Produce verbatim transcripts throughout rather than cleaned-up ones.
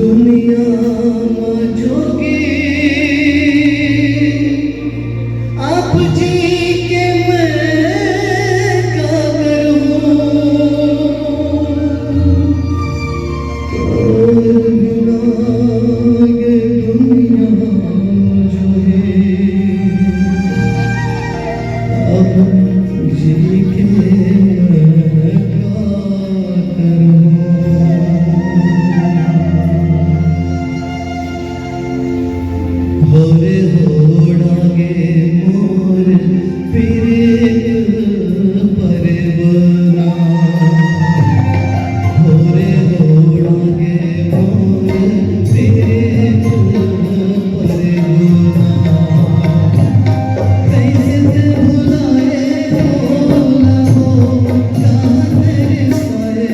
दुनिया म जोगी आप जी के मैं का करहूँ? तोर बिना ये दुनिया म जोगी आप जी के मैं का करहूँ? होरे होड़ा गे मोर पीरित परवना। होरे होड़ा गे मोर पीरित परवना। कैसे ते भुलाए भोला हो, कहाँ तेरे साए।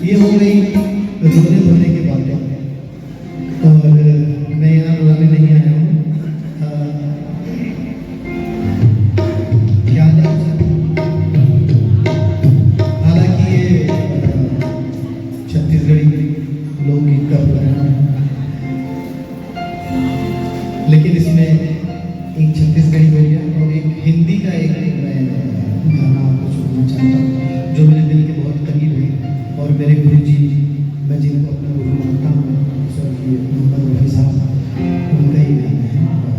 ये हो गई रोने धोने की बातें। और मैं यहाँ रोने नहीं आया हूँ। अ, क्या है? हालांकि ये, अ, छत्तीसगढ़ी लोकगीत का प्रोग्राम है, लेकिन इसमें एक छत्तीसगढ़ी बोलिया और एक हिंदी का एक मैं गाना आपको सुनाना चाहता हूँ, जो मेरे दिल के बहुत करीब है और मेरे गुरु जी, मैं जिनको अपना गुरु मानता हूँ, स्वर्गीय मोहम्मद रफ़ी साहब, उनका ही गाना है और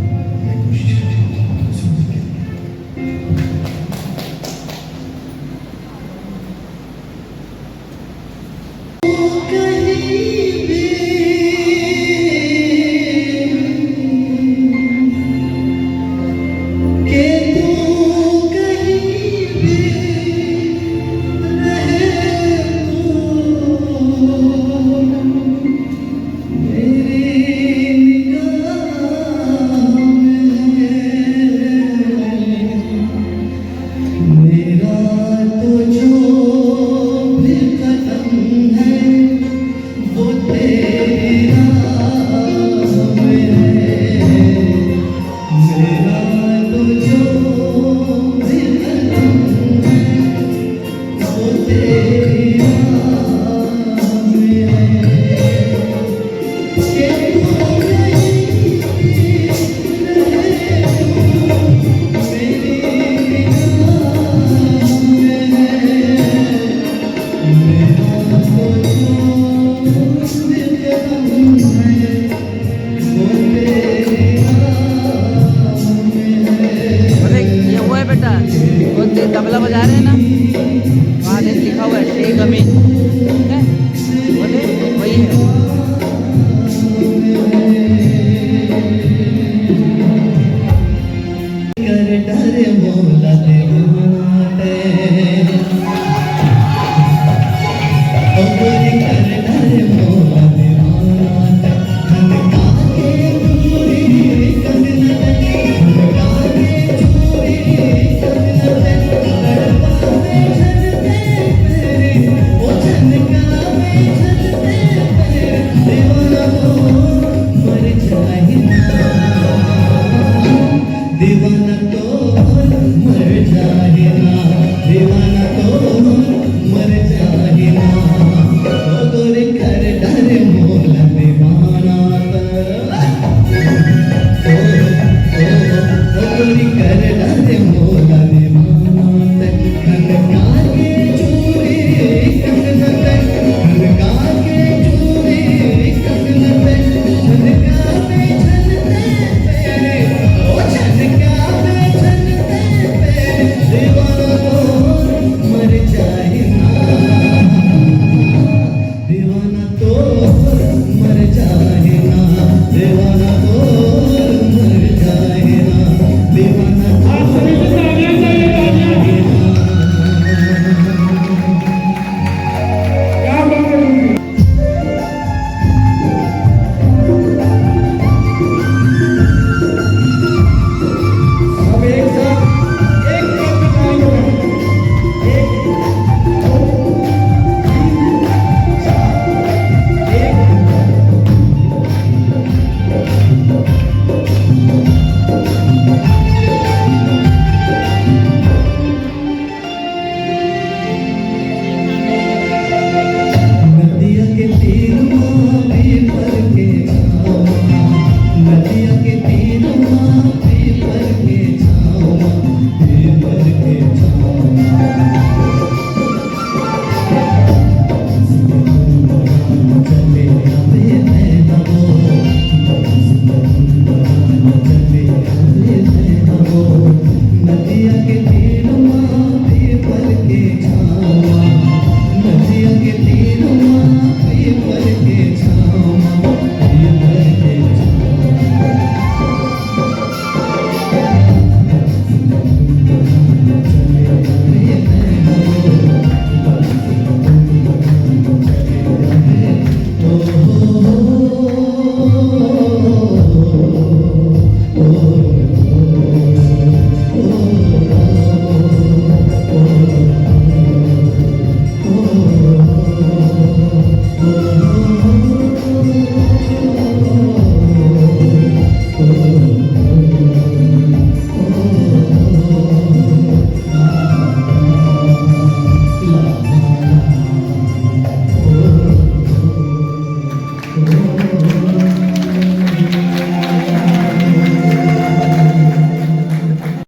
मैं कोशिश करता हूँ आपको सुनने के लिए। मेरा तो जो भी कदम है, वो तेरी राह में है। मेरा तो जो भी कदम है, वो तेरी राह में है। बोले, ये वो है बेटा, वो जो तबला बजा रहे हैं ना, वहाँ देख लिखा हुआ है, शेख अमीन। ठीक है? बोले, वही है। कर डर मोला दीवाना ते। ओ गोरी कर डर मोला दीवाना ते। खनका के चूड़ी कंगना ते, खनका के चूड़ी कंगना ते, तड़पावे छन ते पैरे, ओ छनकावे छन ते पैरे, दीवाना तो मर जाए ना। दीवाना तो मर जाए ना, दीवाना तो मर जाए ना। ओ गोरी कर डर मोला दीवाना त। ओ, ओ, ओ, ओ गोरी कर डर मोला दीवाना त। खनका के चूड़ी कंगना ते, खनका के चूड़ी कंगना ते, खनका में छन ते पैरे, ओ छनका में छन ते पैरे, दीवाना तो मर जाए